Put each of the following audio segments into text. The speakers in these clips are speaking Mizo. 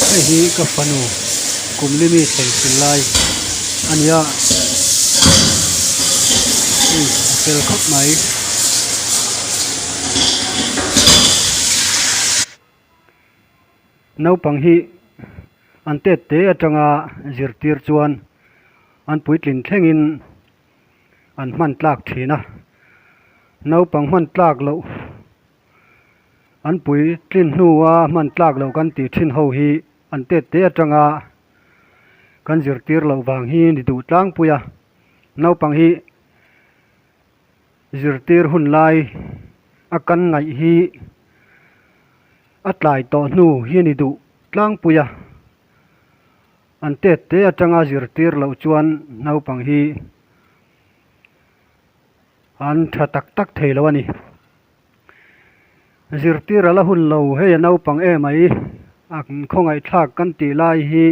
Hei hi ka fanu kum li mi thleng sil lai a ni a hei a fel khawp mai. Naupang hi an tet te atanga zirtir chuan an puitlin thlengin an hman tlak thin a naupang hman tlak loh an puitlin hnua hman tlak loh kan tih thin ho hi an tet te atanga kan zirtir loh vang hi ni duh tlangpui a naupang hi zirtir hun lai a kan ngaih hi a tlai tawh hnu hi a ni duh tlangpui a. An tet te atanga zirtir loh chuan naupang hi an tha tak tak thei lo a ni. Zirtir a la hun lo hei a naupang emai a khawngaihthlak kan tih lai hi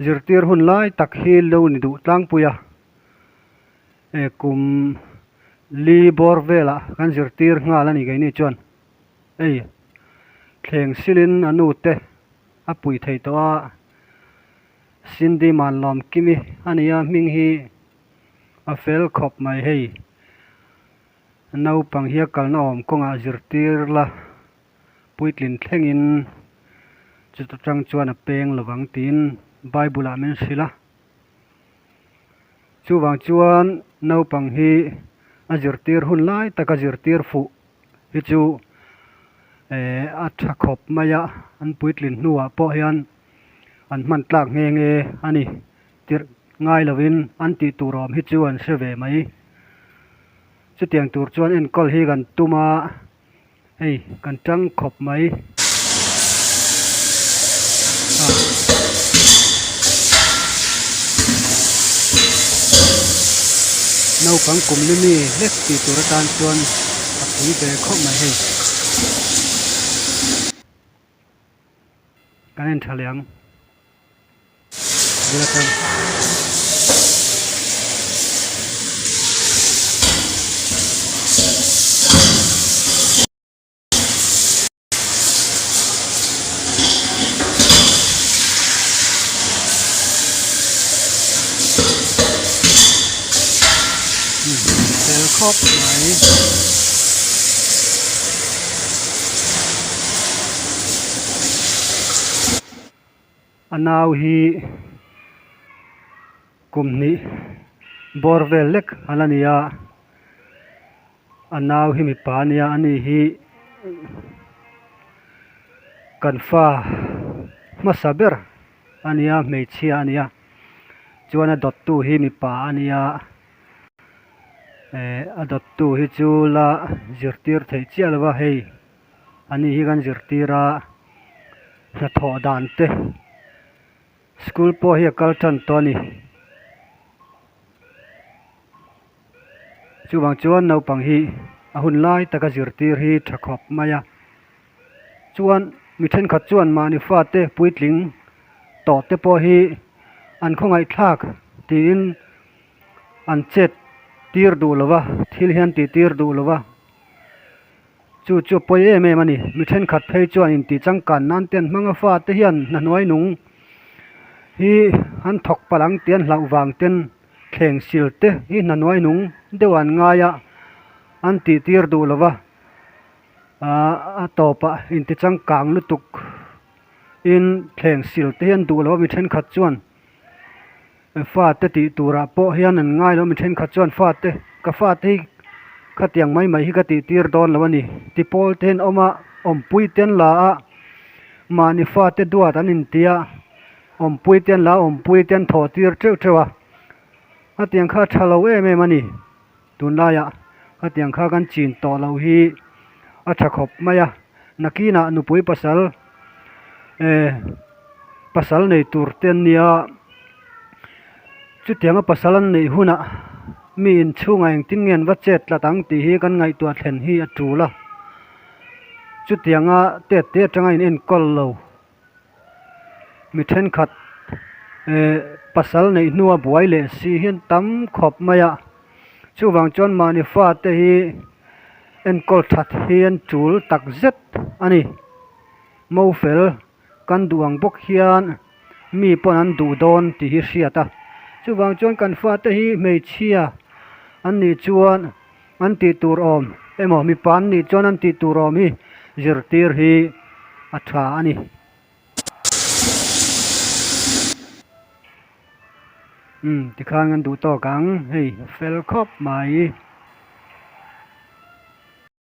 zirtir hun lai tak hi lo ni duh tlangpui a e kum li bawr velah kan zirtir nghal a ni keini chuan hei thleng silin a nu te. A pui thei tawh a, Cindy Manlawmkimi a nia hming hi a fel khawp mai hei. Naupang hi a kalna awm kawngah zirtir la puitlin thlengin chuta tang chuan a peng lovang tiin Bible ah min hrilh a. Chuvang chuan naupang hi a zirtir hun lai taka zirtir fuh hi chu eh a tha khawp mai a an puitlin hnuah pawh hian an hman tlak nghe nghe a ni tirh ngai lovin an tih tur awm hi chu an hre ve mai chutiang tur chuan enkawl hi kan tum a hei kan tang khawp mai ah. Naupang kum li mi hlek tih tur atan chuan a pui ve khawp mai hei. Kan en tha leh ang. Bul atang. Fel khawp mai. A nau hi kum hnih bawr vel lek a la ni a. A nau hi mipa a nia ani hi kan fa hmasa ber a nia hmeichhia a nia chuan a dawttu hi mipa a nia eh a dawttu hi chu la zirtir theih chiah lo va hei ani hi kan zirtir a hnathawh dan te school pawh hi a kal tan tawh a ni. Chuvang chuan naupang hi a hun lai taka zirtir hi tha khawp mai a, chuan mi thenkhat chuan mahni fate puitling tawh te pawh hi an khawngaihthlak tiin an chet tir duh lo va, thil hian tih tir duh lo va, chu chu a pawi em em a ni. Mi thenkhat phei chuan intih changkan nan te an hmang a, fate hian hna hnuai nung hi an thawk palh ang tih an hlauh vang ten. Thleng sil te hi hna nuai nung deuh an ngai a, an tih tir duh lo va, aah a tawpah intichangkang lutuk in thleng sil te hi an duh lo a mi thenkhat chuan fate tih turah pawh hian an ngai lo a mi thenkhat chuan fate ka fate hi khatiang mai mai hi ka tih tir dawn lo a ni ti pawl te hian awm a awmpui te an la a mahni fate duat an intia. Awmpui te an la awmpui te an thawh tir teuh teuh a, hetiang kha a tha lo em em a ni. Tunlaiah hetiang kha kan chin tawh loh hi a tha khawp mai a, nakinah nupui pasal eh pasal nei tur te an nia, chutianga pasal an neih hunah mi inchhungah engtin nge an va chet tlat ang tih hi kan ngaihtuah thlen hi a tul a, chutianga tet te atanga in enkawl lo. Mi thenkhat eh pasal neih hnua buai leh si hian tam khawp mai a chuvang chuan mahni fate hi enkawl that hi an tul tak zet a ni mo fel kan duh ang bawk hian mi pawn an duh dawn tih hi hriat a. Chuvang chuan kan fate hi hmeichhia an nih chuan an tih tur awm emaw mipa an nih chuan an tih tur awm hi zirtir hi a tha a ni. Umm tikhan kan duh tawk ang hei a fel khawp mai.